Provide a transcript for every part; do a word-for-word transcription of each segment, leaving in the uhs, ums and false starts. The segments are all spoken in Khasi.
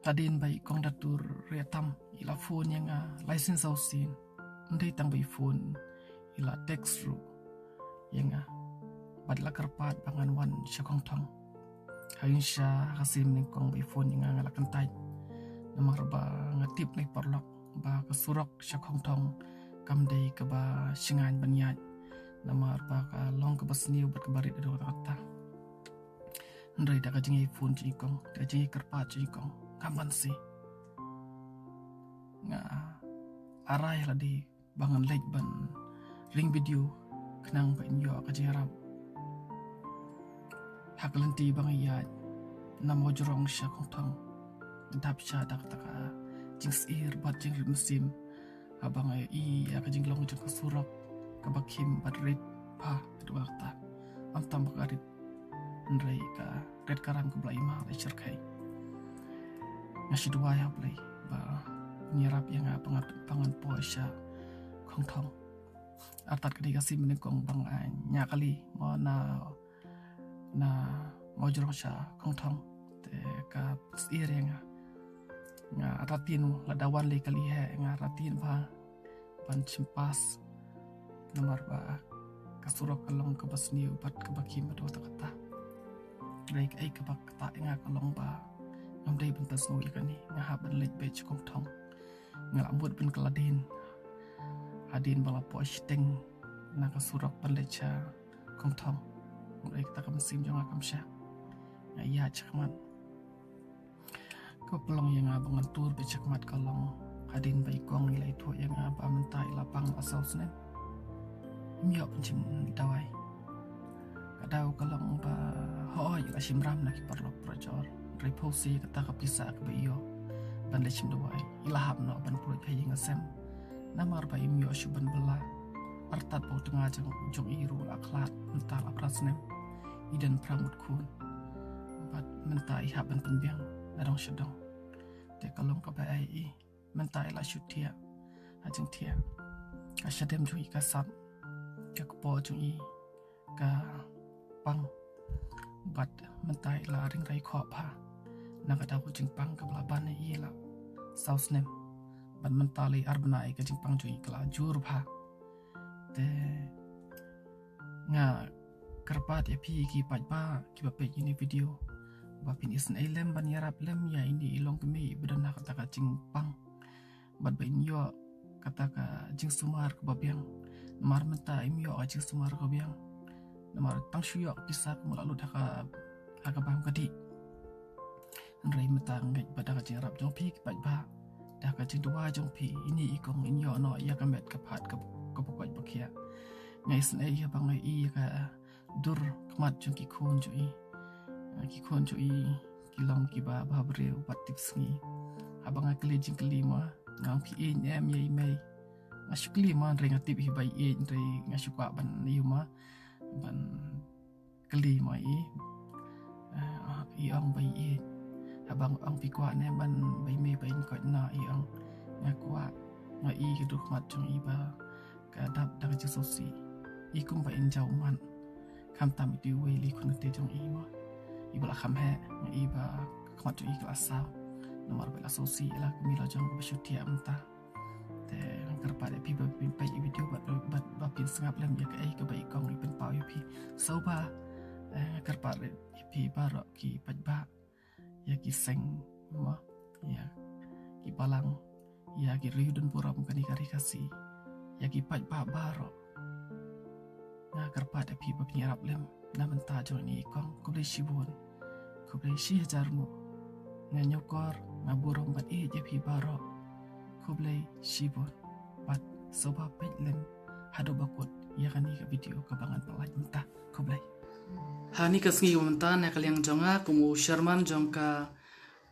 Hadien ba i kong Datur Riatam i la phone ïa nga lai sien saw sien. Ym dei tang ba i phone, i la text ruh ïa nga. Bad i la kyrpad ba ngan wan sha Khongthong. Hadien sha ka sien nyngkong ba i phone ïa nga, nga la kyntait. Namar ba nga tip na i paralok ba ka surok sha Khongthong kam dei kaba shngaiñ ban ïaid. Namar ba ka long kaba sniew bad kaba rit haduh katta katta. Hynrei da ka jingïaphone jong i kong, da ka jingïakyrpad jong i kong, kam banse. Nga arai lade ba ngan leit ban ring video khnang ba in ïoh ka jingïarap. Ha ka lynti ba nga ïaid na Mawjrong sha Khongthong, nga dap sha da kata ka jingsyier bad jingrit mynsiem. Haba nga ïohi ïa ka jinglong jong ka surok kaba khim bad rit bha, ka dei kata. Ym tang ba ka rit, hynrei ka rit ka ram kaba la i ma la i shyrkhei. Nga shu duwai ha U Blei ba un ïarap ïa nga ba ngan, ba ngan poi sha Khongthong. Artat ka dei ka sien nyngkong ba nga ñiah kali mo na, na Mawjrong sha Khongthong. Te ka pynsyier ïa nga. Nga ratin lada wan lei kali heh, nga ratin bha ban shim pass. Namar ba ka surok ka long kaba sniew bad kaba khim bad katta katta. Hynrei kaei kaba ktah ïa nga ka long ba ngam dei ban pynsngew ïa kane, nga hap ban leit beit sha Khongthong. Nga la mut ban kylla dien. Hadien ba la poi shiteng na ka surok ban leit sha Khongthong. Hynrei kata ka mynsiem jong nga kam shah. Nga ïaid shakhmat. Ka pynlong ïa nga ba ngan tur beit shakhmat ka long hadien ba i kong i la ïathuh ïa nga ba mynta i la pang la saw snem. Ym ïoh ban shim dawai. Ka daw ka long ba hooid i la shim ram na ki paralok parajor. Hynrei phew se kata ka pisa kaba i ïoh ban leit shim dawai, i la hap noh ban pynlong ha ïing ha sem. Namar ba im ïoh shuh ban bylla. Artat ba u tnga jong, jong i ruh la khlad mynta la phra snem. I don phra ngut khun. Bad mynta i hap ban pynbiang na dong sha dong. Te ka long kaba ai i. Mynta i la shu thiah ha jingthiah. Ka shadem jong i ka sap. Ka kpoh jong i ka pang. Bad mynta i la ring rai khoh bha. Na ka daw ka jingpang kaba la ban ïa i la saw snem. Bad mynta la ar bnai ka jingpang jong i ka la jur bha. Te nga kyrpad ïa phi ki paidbah kiba peit ïa ine i video ba phin isynei lem ban ïarap lem ïa ine i longkmie iba don ha kata ka jingpang. Bad ba in ïoh kata ka jingsumar kaba biang. Namar mynta im ïoh ka jingsumar kaba biang. Namar tang shu ïoh ka pisa kumba la lut ha ka, ha ka bam ka dih. Hynrei mynta nga ngeit ba da ka jingïarap jong phi ki paidbah, da ka jingduwai jong phi, ine i kong in ïoh noh ïa ka met ka phad ka, kaba koit ba khiah. Nga isynei ïa ba nga i ïa ka dur khmat jong ki khun jong i. Ah, ki khun jong i ki long kiba bhabriew bad tipsngi. Haba nga kylli jingkylli ma, nga ong phi ïeit ne em ïa i mei. Nga shu kylli ma, hynrei nga tip hi ba i ïeit, hynrei nga shu kwah ban ïa ma ban kylli ma i. Ah, i ong ba i ïeit. Haba nga ong phi kwah ne ban ba i mei ba in koit noh, i ong nga kwah. Nga i ka dur khmat jong i ba ka dap da ka jingsngewsih. I kumba in jaw ummat. Khamtam ïa uwei u khun kynthei jong i mo. I ba la kham heh, nga i ba ka khmat jong i ka la saw. Namar ba i la sngewsih ïa la ka kmie la jong ba shu thiah mynta. Te nga kyrpad ïa phi ba phin peit ïa video bad, bad, bad ba phin sngap lem ïa kaei kaba i kong i pynpaw ïa phi. Sngewbha, eh, nga kyrpad ïa phi baroh ki paidbah. Ïa ki seng, mo, ïa ki balang, ïa ki riewdon burom kane ka ri Khasi, ïa ki paidbah baroh. Nga kyrpad ïa phi ba phin ïarap lem na bynta jong ine i kong. Khublei shibun. Khublei shi hajar nguh. Nga ñiewkor, nga burom bad ïeit ïa phi baroh. Khublei shibun. Bad sngewbha peit lem haduh ba kut ïa kane ka video kaba ngan pyllait mynta. Khublei. Ha kane ka sngi mynta na ka liang jong nga kum u chairman jong ka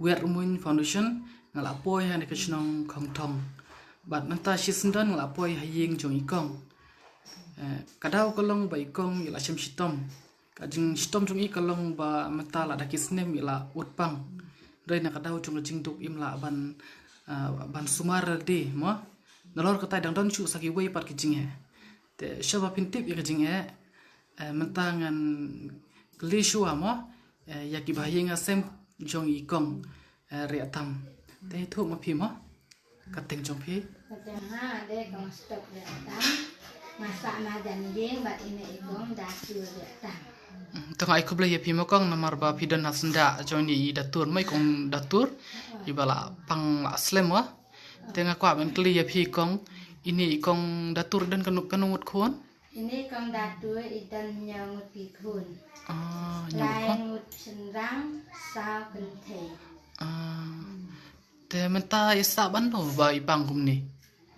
Wiar Rymmuiñ Foundation, nga la poi ha kane ka shnong Khongthong. Bad mynta shisyndon nga la poi ha ïing jong i kong. Eh, ka daw ka long ba i kong i la shem shitom. Ka jingshitom jong i ka long ba mynta la da ki snem i la ud pang. Hynrei na ka daw jong ka jingduk im lah ban, ah, ban sumar de mo. Nalor kata i dang don shuh sa kiwei pat ki jingeh. Te shuwa ba phin tip ïa ka jingeh, eh, mynta ngan kylli shuwa mo, eh, ïa ki bahaïing hasem jong i kong. Eh, Riahtam. Te thuh ma phi mo? Ka teng jong phi. Ka teng ha de kong Stok Riahtam. Nga sah na jan ïing bad ine i kong Datur Riahtam. Hmm, to nga ai khublei ïa phi mo kong namar ba phi don ha syndah jong ine i Datur mo, i kong Datur. Iba la pang la slem mo. Te nga kwah ban kylli ïa phi kong, ine i kong Datur i don katno, katno ngut khun? Ine i kong Datur i don hynñiew ngut phi khun. Ah, hynñiew ngut khun. Lai ngut shynrang, saw kynthei. Ah. Te mynta i sah bad no ba i pang kumne?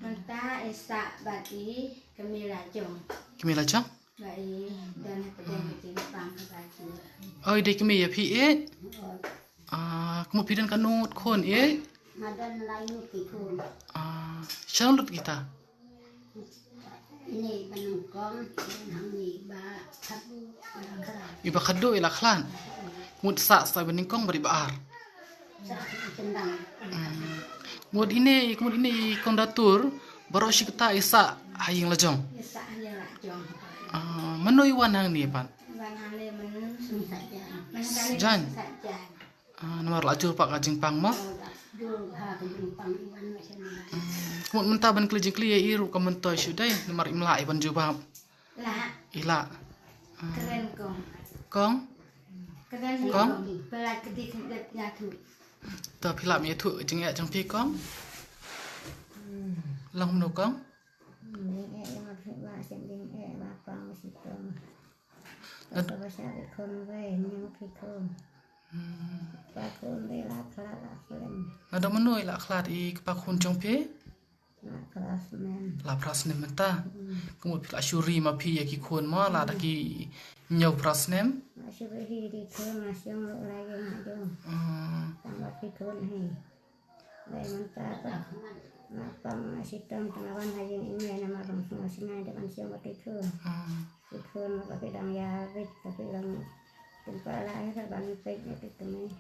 Mynta i sah bad i kmie la jong. Kmie la jong? Ba i don hapdeng ka jingpang kaba jur. Oi, dei kmie ïa phi eh? Oi. Ah, kumno phi don katno ngut khun eh? Nga don lai ngut phi khun. Ah, shano lut kita? Ine ba nyngkong, hangne ba khatduh, i la khlad. I ba khatduh i la khlad. Ngut sah, sah ba nyngkong bad i ba ar. Sah ba nyngkong. Hmm. Ngut ine, ngut ine i kong Datur, baroh shi katta i sah ha ïing la jong. I sah ha ïing la jong. Ah, mano i wan hangne pat? Wan hangne mynta Saitjaiñ. Mynta Saitjaiñ. Saitjaiñ. Ah, namar la jur pat ka jingpang mo? Oh, la jur ha ka jingpang i wan ma sha ne. Hmm, kumno mynta ban kylli jingkylli ïa i ruh ka myntoi shuh dei, namar im lah i ban jubab. Lah. I lah. Ah. Kren kong. Kong? Kren kong. Kong? Pynlait kti khyndiat ïa thu. To phi lah ïathuh jingeh jong phi kong? Hmm. Long mano kong? Hmm, jingeh jong phi ba shen jingeh ba pang shitom. Ka ba sha phi khun wei, hynñiew phi khun. Hmm. Kpa khun wei la khlad la slem. Nga dang mano i la khlad i kpa khun jong phi? La khlad snem. La phra snem mynta. Hmm. Ka mut phi la shu ri ma phi ïa ki khun mo la da ki hynñiew phra snem. La shu ri hi ki khun la shong la ïeng la jong. Hmm. Tang ba phi khun hi. Wei mynta ba nga pang nga shitom tang wan ha ïing i mei namar ba nga sngew sngewsih da ban shong bad ki khun. Hmm. Ki khun ba ki dang ïa rit ba ki long. Kin pa la hi ban peit ïa ki kmie.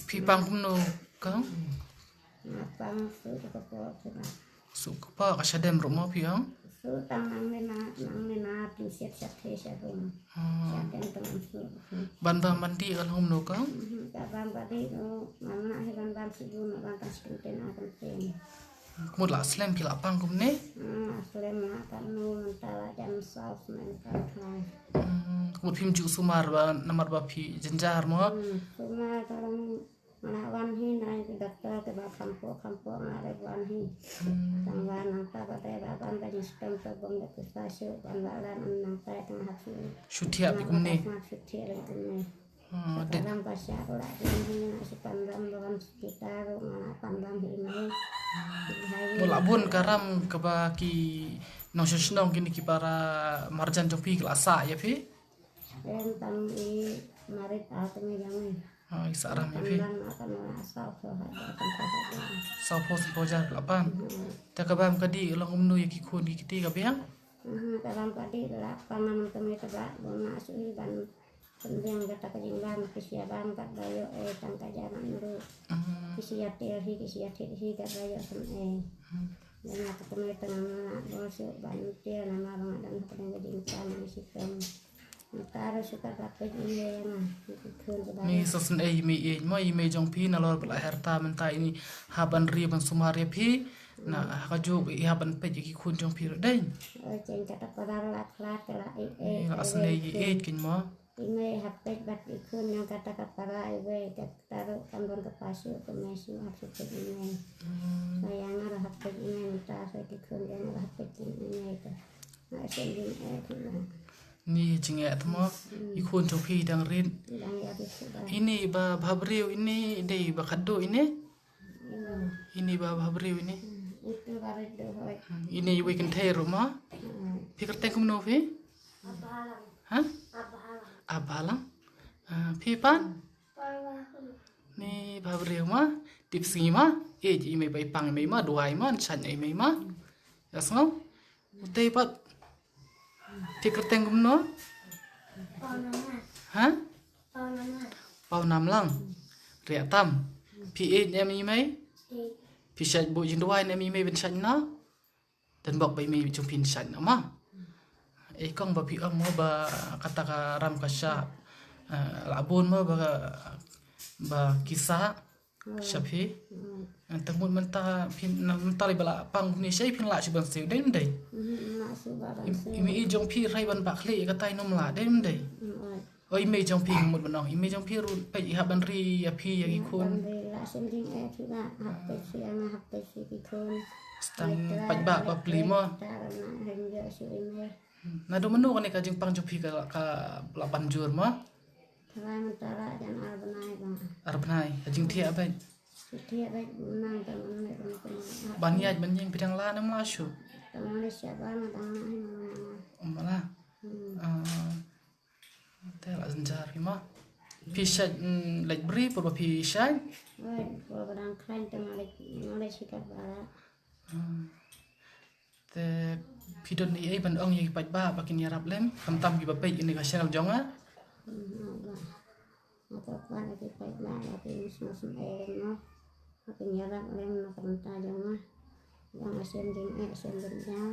Phi pang kumno kong? Nga pang suh ka kpoh ki ba. Suh ka kpoh ka shadem ruh mo phi ong? Suh tang nangne na, nangne na pynsiat shatei sharum. Ah. Shadem tang suh. Ban bam ban dih ka long kumno kong? Mhm, ka bam ka dih ruh nga mnah hi ban bam shu bun ban tang shi kyntien ar kyntien. Ka mut la slem phi la pang kumne? Hmm, la slem la katno mynta la jan saw snem ka thlai. Hmm, ka mut phim ju sumar ba namar ba phi jynjar mo? Hmm, sumar ka long nga la wan hi na ki doktor kiba kham poh kham poh nga la wan hi. Hmm. Tang ba nangta ba dei ba ban ba jingshitom to bym dei pisa shuh ban ba lan nangta tang hap shuh. Shu thiah phi kumne? Nga shu thiah kumne. Ah, ka ram ka shah ka la dei hi nga shu pan ram ba wan shu kita ruh nga la pan ram hi mei. Mo la bun ka ram kaba ki nongshong shnong kine ki para marjan jong phi ki la sah ïa phi? Em tam i marit a tang ïa ngi. Ah, i sah ram ïa phi. Pan ram nga pan la saw phew hajar, saw phew hajar. Saw phew saw phew hajar la pan. Hmm. Te ka bam ka dih long kumno ïa ki khun ki kti ka biang? Hmm, ka bam ka dih la pan nam kmie ka ba bun na shu hi ban Pynbiang kata ka jingbam, ki shu ïa bam katba ïoh, eh, tang ka jaman ruh. Mm. Ki shu ïa tiar hi, ki shu ïa thied hi katba ïoh shen, eh. Mm. Ïa nga ka kmie tang nga la bor shuh ban tiar namar ba nga dang hapdeng ka jingpang ka jingsitom. Mynta ruh shu katba peit ïa nga, ïa ki khun ki ba. Ni sa shen ei mei ei mo, ei mei jong phi nalor ba la her ta mynta ini hap ban ri ban sumar ïa phi. Na ha ka juk i hap ban peit ïa ki khun jong phi ruh dei. Oi, jeng kata para la khlad ka la ei ei. Ni la shen ei ei kin mo. I mei hap peit bad i khun ïa kata ka para iwei, kata ruh kan don ka pa shuh, ka mei shuh, hap shu peit i mei. Hmm. Sa ïa nga ruh hap peit i mei mynta, sa ki khun ïa nga ruh hap peit i mei ka. Nga shen jingeh tu la. Ni jingeh tu mo. Hmm. I khun jong phi dang rit. Dang ïa rit shuh ba. Ini ba bhabriew ini dei ba khadduh ini. Ine i ba bhabriew ine. Hmm, itu ba rit duh hoi. Hmm, ine iwei kynthei ruh mo. Hmm. Phi kyrteng kumno phi? Abhalang. Ha? Abhalang. Abhalang. Ah, phi pat? Parwa. Ni bhabriew mo. Tip sngi mo. Eh, i mei ba i pang i mei mo, duwai mo, nshait i mei mo. Ïa sngew. Utei pat. Phi kyrteng kumno? Pawnamlang. Ha? Pawnamlang. Pawnamlang. Riahtam. Phi ïeit ne em i mei? Ïeit. Phi shait buh jingduwai ne em i mei ban shait noh? Dang bok ba i mei jong phin shait noh mo. Eh kong ba phi ong mo ba kata ka ram ka shah. Eh, la bun mo ba, ba ki sah. Sha phi. Tang mut mynta phi, mynta lei ba la pang kumne shaei phin lah shuh ban siew, dei ym dei? Ym lah shuh ba ban siew. I mei i jong phi hynrei ban bah khlieh ïa katai nym lah, dei ym dei? O i mei jong phi, mut ban ong i mei jong phi ruh peit i hap ban ri ïa phi ïa ki khun. Ban ri, lah sien jingeh phi ba hap peit sha nga, hap peit sha ki khun. Tang paidbah ba plie mo. Naduh mynno kane ka jingpang jong phi ka la ban jur mo? Tharai mynta la jan ar bnai ba. Ar bnai, ka jingthiah beit. Jingthiah beit, nang tang mynne ban. Ban ïaid ban ïeng phi dang lah ne ym lah shuh? Tang mynne sha ba nga dang lah hi mynne. Ym lah. Te la jynjar phi mo. Phi shait leit bri por ba phi shait? Oi, por ba dang khlaiñ te nga leit, nga leit shikat ba. Te phi don ei ei ban ong ïa ki paidbah ba kin ïarap lem, khamtam kiba peit ïa kane ka channel jong nga? Nga kwah ban ong ïa ki paidbah ba kin sngewsih ei lem noh, ba kin ïarap lem na ka bynta jong nga. Ba nga shem jingeh shem jingeh,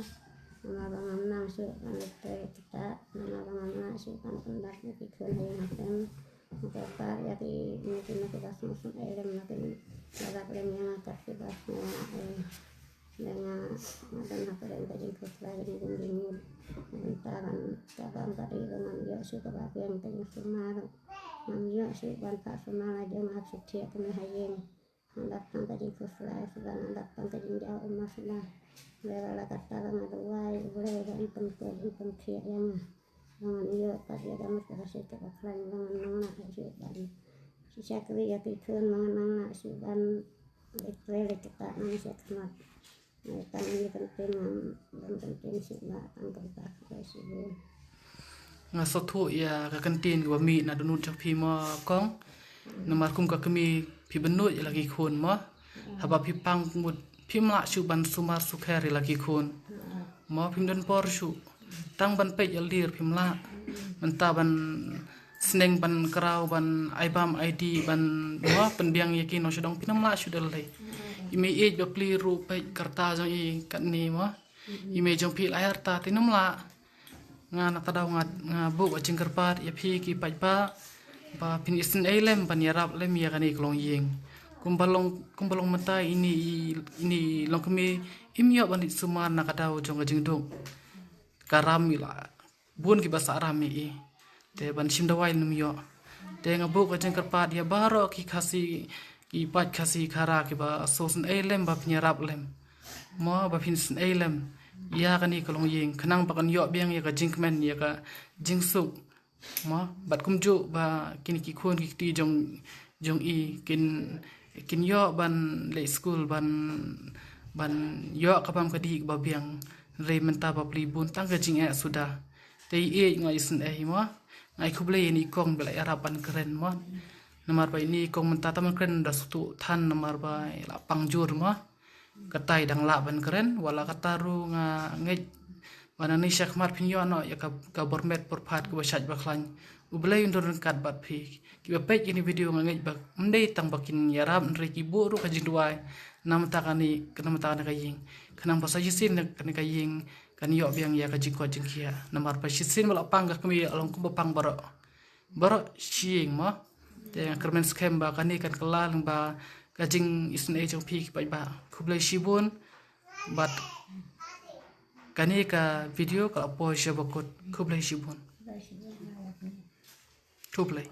namar ba ngam nang shuh ban leit trei kita, namar ba ngam nang shuh ban pynbeit ïa ki khun ïa nga. Nga kwah ïa ki, ïa ki, ïa ki ba sngewsih ei lem, ïa ki ba ïarap lem ïa nga kat kiba sngewsih ei. Lem nga, nga don ha ka ring ka jingkhuslai ka jingbun jingmut. Mynta ban, ka ban ka dei ba ngam ïoh shuh kaba biang ka jingsumar. Ngam ïoh shuh ban phah sumar la jong nga hap shu thiah kane ha ïing. Nga dap tang ka jingkhuslai shuh ba nga dap tang ka jingjaw ummat shuh ba. Lada la katta ba nga duwai U Blei ba un pynkhuid un pynkhiah ïa nga. Ba ngan ïoh pat ïa ka mut kaba shait kaba khlaiñ ba ngan nang nah shuh ban. Shisha kri ïa ki khun ba ngan nang nah shuh ban. Leit trei leit ktah nang sha khmat. Ngan tang ïa ka ktien ngam don ka ktien shuh ba tang ka bynta ka shibun. Nga sngewthuh ïa ka ktien kaba mih na dohnud jong phi mo kong. Namar kum ka kmie phi bynnud ïa la ki khun mo. Haba phi pang mut phim lah shuh ban sumar sukher ïa la ki khun. Mo phim don por shuh. Tang ban peit ïa lade phim lah. Mynta ban sneng ban kraw ban ai bam ai dih ban mo pynbiang ïa ki nongshong shnong phim lah shuh da lade. I mei ïeit ba plie ruh peit ka rta jong i katne mo. I mei jong phi la ai rta te nym lah. Nga na ka daw nga, nga buh ka jingkyrpad ïa phi ki paidbah ba phin isynei lem ban ïarap lem ïa kane ka longïing. Kumba long, kumba long mynta ine i, ine i longkmie im ïoh ban leit sumar na ka daw jong ka jingduk. Ka ram i la bun kiba sah ram ïa i. Te ban shim dawai nym ïoh. Te nga buh ka jingkyrpad ïa baroh ki Khasi, ki paid Khasi Khara kiba sngewsynei lem ba phin ïarap lem. Mo ba phin synei lem ïa kane ka longïing khnang ba kan ïoh biang ïa ka jingkmen ïa ka jingsuk. Mo bad kumjuh ba kine ki khun ki kti jong, jong i kin, kin ïoh ban leit skul ban, ban ïoh ka bam ka dih kaba biang. Hynrei mynta ba plie bun tang ka jingeh suda. Te i ïeit nga isynei mo. Nga ai khublei ïa ine i kong ba la ïarap ban kren mo. Namar ba ine i kong mynta tang ban kren da sngewthuh than namar ba i la pang jur mo. Katai dang lah ban kren, wat la katta ruh nga ngeit ba nangne shakhmat phin ïoh noh ïa ka, ka bor met bor phad kaba shait ba khlaiñ. U Blei un don ryngkat bad phi. Kiba peit ïa kine video nga ngeit ba ym dei tang ba kin ïarap hynrei ki buh ruh ka jingduwai. Na mynta kane, na mynta kane ka ïing. Khnang ba sa shisien kane ka ïing kan ïoh biang ïa ka jingkoit jingkhiah. Namar ba shisien ba la pang ka kmie long kumba pang baroh. Baroh shi ïing mo. Te nga kyrmen skhem ba kane kan kylla lyngba ka jingisynei jong phi ki paidbah. Khublei shibun. Bad kane ka video ka la poi sha ba kut. Khublei shibun. Khublei.